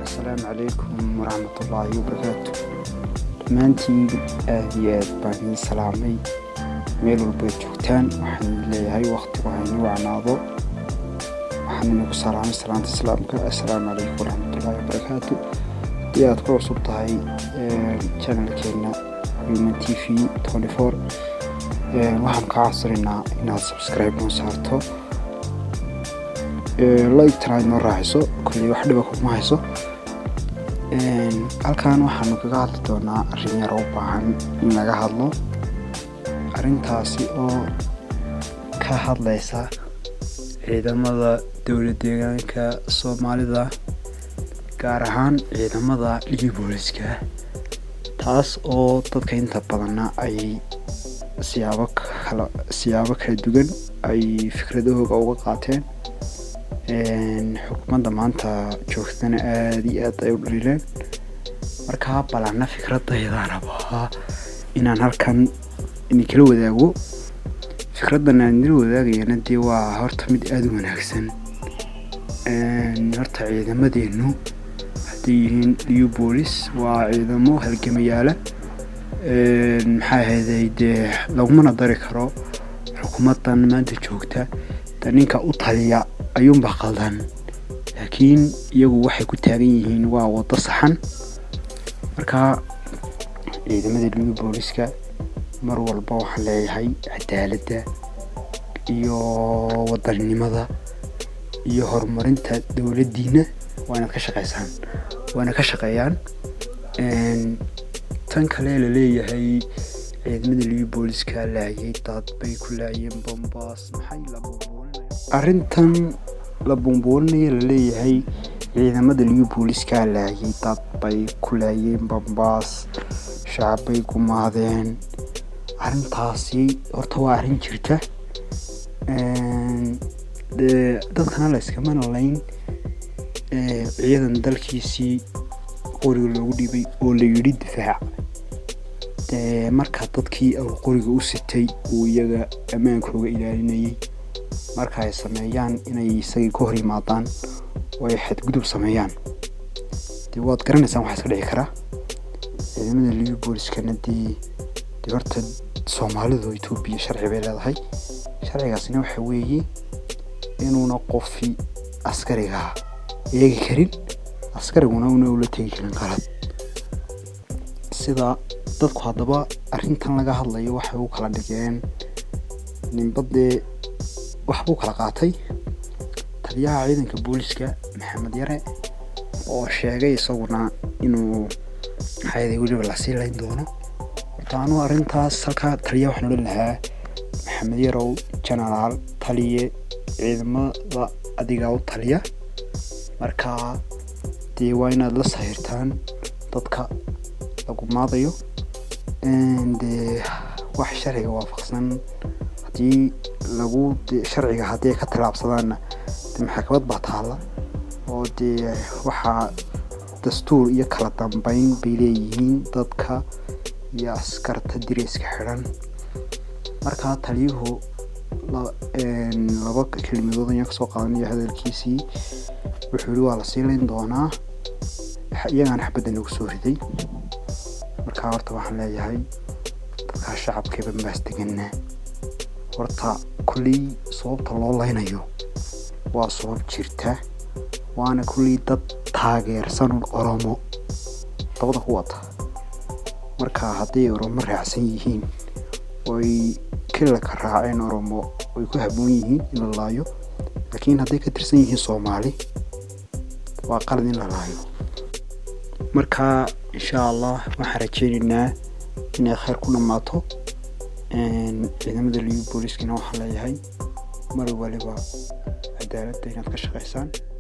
Asalaamu calaykum waraxmatullaahi wabarakaatu. Dhammaantiin aad iyo aad baan idin salaamay. Meel walba joogtaan, waxaan idin leeyahay waqtigu ha inii wacnaado. Waxaan idinku salaamay salaanta Islaamka: assalaamu calaykum waraxmatullaahi wabarakaatu. Haddii aad ku cusub tahay channelkeena Human TV 24, waxaan kaa codsanaynaa inaad subscribe noo saarto, like-tana aad noo raaciso. Kolley wax dhiba kuma hayso. Halkan waxaanu kaga hadli doonaa arrin yar oo u baahan in laga hadlo, arrintaasi oo ka hadlaysa ciidamada dowlad deegaanka Soomaalida, gaar ahaan ciidamada Liyu Booliska, taas oo dadka inta badanna ay siyaabo kala duwan ay fikradahooga uga qaateen. Xukuumadda maanta joogtana aada iyo aad ay u dhaliileen. Markaa balana fikradayda rabaa inaan halkan idinkala wadaago. Fikraddan aan idinla wadaagayana dee waa horta mid aada u wanaagsan. Horta ciidamadeenu hadday yihiin Liyu Boolis, waa ciidamo halgamayaala. Maxaa ahayday, dee lagumana dari karo xukuumaddan maanta joogta. De ninka u taliya ayuunbaa qaldan, laakiin iyagu waxay ku taagan yihiin waa waddo saxan. Marka ciidamada Liyu Booliska mar walba waxaan leeyahay cadaaladda iyo wadaninimada iyo horumarinta dowladdiina waa inaad ka shaqeysaan, waana ka shaqeeyaan. Tan kale laleeyahay ciidamada Liyu Booliska laayay dad bay ku laayeen Bambaas, maxay la buunbuuninaya arrintan la buunbuuninaya? Laleeyahay ciidamada Liyu Booliska laayay dad bay ku laayeen Bambaas, shacab bay gumaadeen. Arrintaasi horta waa arrin jirta. Dee dadkana la iskamana layn. Ciidan dalkiisii qoriga loogu dhiibay oo la yidhi difaac, dee marka dadkii uu qoriga u sitay uu iyaga ammaankooga ilaalinayay, marka ay sameeyaan inay isagii ka hor yimaadaan oo ay xadgudub sameeyaan, dee waad garanaysaan waxaa iska dhici karaa. Ciidamada Liyu Booliskana dee horta Soomaalidu Itoobiya sharci bay leedahay. Sharcigaasina waxa weeye inuuna qofi askariga eegi karin, askariguna una ula tegi karin qalad. Sida dadku haddaba arrintan laga hadlayo waxay u kala dhigeen, ninba dee waxbuu kala qaatay. Taliyaha ciidanka booliska Maxamed Yare oo sheegay isaguna inuu maxaa weliba lasii layn doono. Horta anuu arrintaas halkaa taliyaha waxaan odhan lahaa: Maxamed Yarow, genaraal, taliye, ciidamada adigaa u taliya. Marka dee waa inaad la sahirtaan dadka lagu maadayo. Dee wax sharciga waafaqsan haddii lagu sharciga haddii ay ka tallaabsadaanna, de maxkamad baa taalla oo dee waxaa dastuur iyo kala dambeyn bay leeyihiin dadka iyo askarta direyska xidhan. Markaa taliyuhu laba kelmadood ayaan kasoo qaadanaya hadalkiisii. Wuxuu yihi waa lasii layn doonaa, iyagaana xabadda nagu soo riday. Markaa horta waxaan leeyahay dadkaa shacabka Bambaas deganna, horta kolley sababta loo laynayo waa sabab jirta, waana kolley dad taageersan Oromo dabada ku wata. Marka hadday Oromo raacsan yihiin oo ay kilaka raaceen Oromo, way ku habboon yihiin in la laayo, laakiin hadday ka tirsan yihiin Soomaali, waa qalad in la laayo. Marka insha Allah waxaan rajeyneynaa inay kheyr ku dhammaato. Ciidamada Liyu Booliskana waxaan leeyahay mar waliba cadaaladda inaad ka shaqeysaan.